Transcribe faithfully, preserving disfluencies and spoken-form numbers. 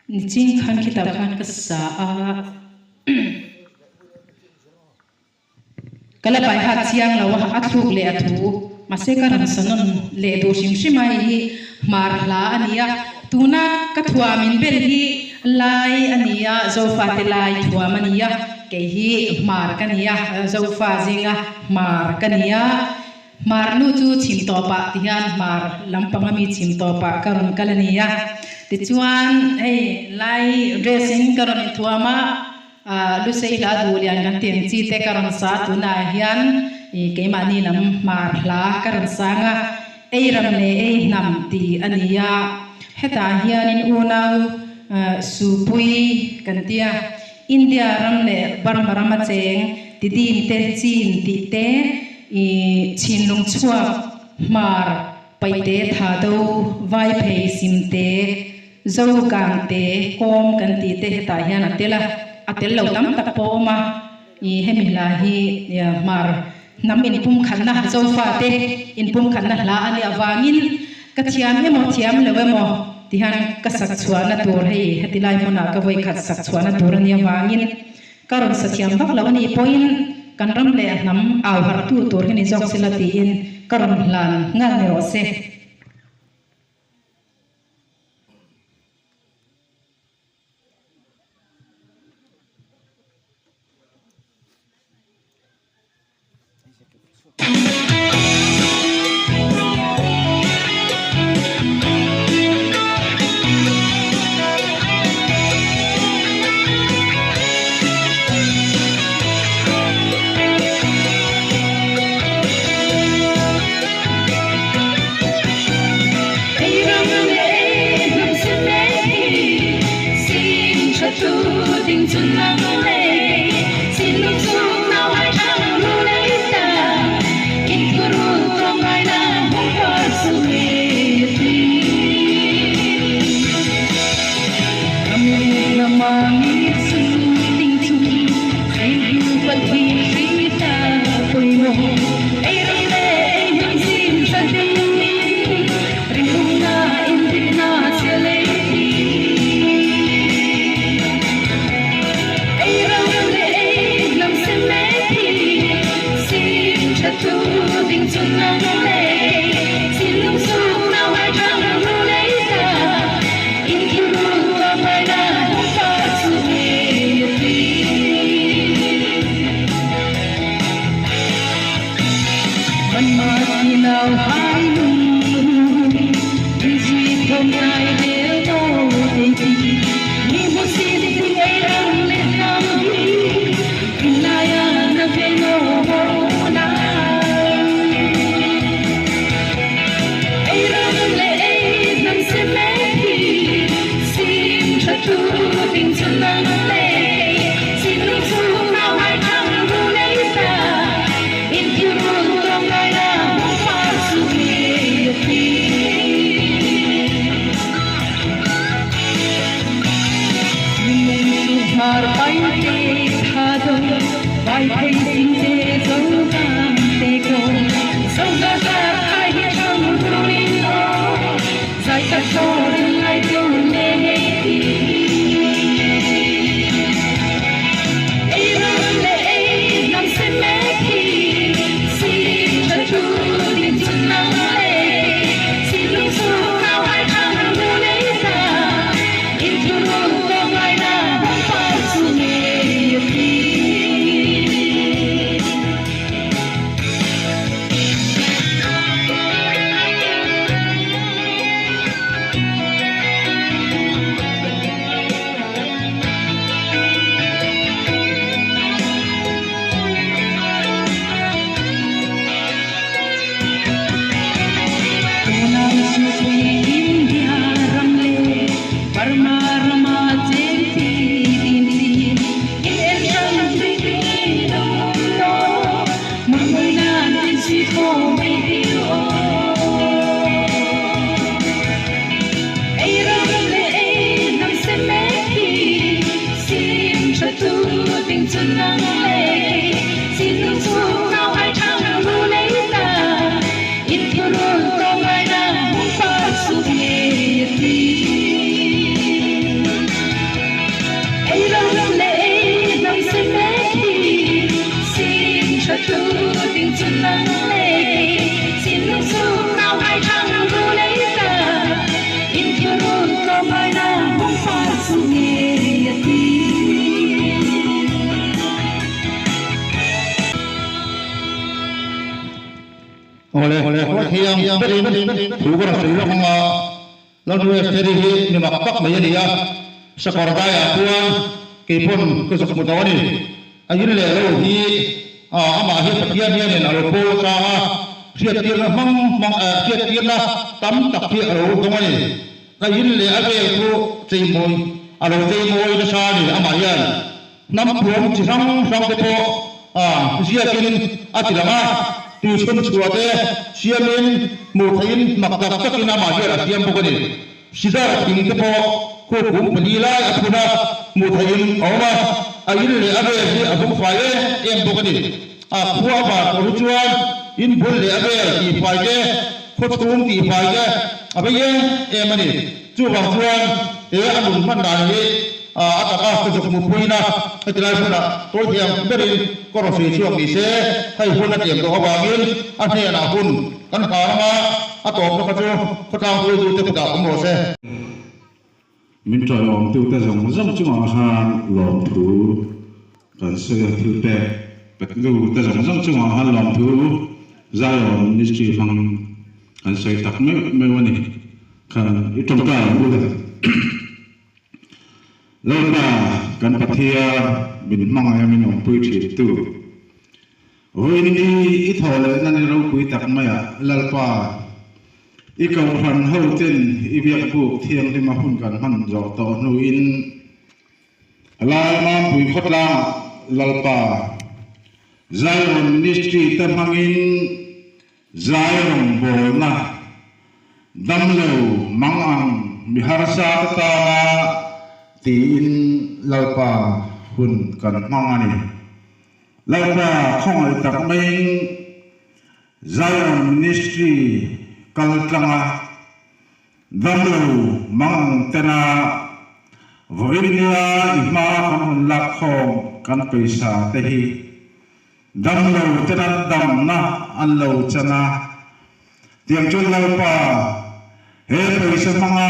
Niching khan khitah khan ka sa a. Ka la pai hat chiang lo a, a thluk leh a thu. Mahse, ka rawn sa nawn leh duh hrim hrim a, hi Hmar hla a ni a. Tuna ka thuam inbel hi Lai a ni a, Zofate Lai thuam a ni a. Kei hi Hmar ka ni a, Zofa zinga Hmar ka ni a. Hmar nu chu Chhimtawpa ti hian Hmar lampanga mi Chhimtawpa ka rawn kal a ni a. Tichuan hei Lai dress-in ka rawn inthuam a, a, Lusei hla duh lian kan tih ang chi te ka rawn sa, tunah hian, i, keimahni lam Hmar hla ka rawn sang a, ei ram leh ei hnam tih a ni a. Hetah hianin unau, a, Supui kan tia, India ram leh Burma rama cheng Tidim te, Chin tih te, i, Chinlung chhuak Hmar, Paite, Thado, Vaiphei, Simte, Zokangte, Kawm kan tih te, hetah hian a tel a, a tel lo tam tak pawh a awm a. I, hemi hla hi, i, Hmar hnam inpumkhatna, Zofate inpumkhatna hla a nih avangin, ka thiam emaw thiam lo emaw ti hian ka sak chhuahna tur hei, heti lai hmunah ka vawikhat sak chhuahna tur a nih avangin, ka rawn sa thiam vak lo a nih pawhin, kan ram leh hnam au harhtu tur hi ni zawk sela tiin ka rawn hlan nghal ni rawh se. India ram le Burma rama Hieng berin thu ka rawn sawi lawk ang a, Lalnuhmei Esther hi mi mak tak mai a ni a, sakawr daiah chuan kei pawn ka zuk hmu tawh a ni. A in leh lo hi, a, amah hi Pathian hianin a lo pawl chang a, hriattirna hmang hmang, a, hriattirna tam tak hi a lo dawng a ni. A in leh a vel chu cheimawi, a lo cheimawi nasa a ni amah hian. Hnam puan chi hrang hrang te pawh, a, ziakin a tilang a, tui chhun chhuah te siamin hmuh theihin mak tak takin amah hian a siam bawk a ni. Sidar thing te pawh khu kung pali lai a phun a, hmuh theihin a awm a, a in leh a vel hi a hung fai em em bawk a ni. A khua a bar pawh hi chuan in bul leh a vel tihfai te, khaw chhung tihfai te a bei em em a ni. Chuvang chuan he a nun hman dan hi, a, a taka ka zuk hmupuina heti lai hmuna tawi thiam berin ka rawn sawi chhuak ni se, hei hun a tiam tawh avangin a hnenah hun kan hlan anga a tawpna kha chu khawtlang hruaitute kutah awm rawh se. Min ṭawiawmtute zawng zawng chungah khan lawmthu kan sawi a, thil pek pek dute zawng zawng chungah khan lawmthu Zion Ministry hmang kan sawi tak meuh meuh a ni. Khan i ṭawngṭai ang u le. Lalpa kan Pathian, min hmangaia min awmpui ṭhin tu. Vawiin hi i thawhlehna ni ropui tak mai a, Lalpa, i kohhran ho ten i biakbuk thianghlima hun kan hman zawh tawh hnuin, a lai Mampui khawtlangah Lalpa, Zion Ministry te hmangin Zion rawngbawlna, damlo mangang mi harsa ta ta tiin Lalpa hun kan hmang a ni. Lalpa khawngaih tak maiin Zion Ministry kal tlanga damlo mangang tena vawiin nia i hma kan rawn lak khawm kan paisa te hi damlo tena damna an lo chana. Tiang chuan Lalpa, he paisa hmanga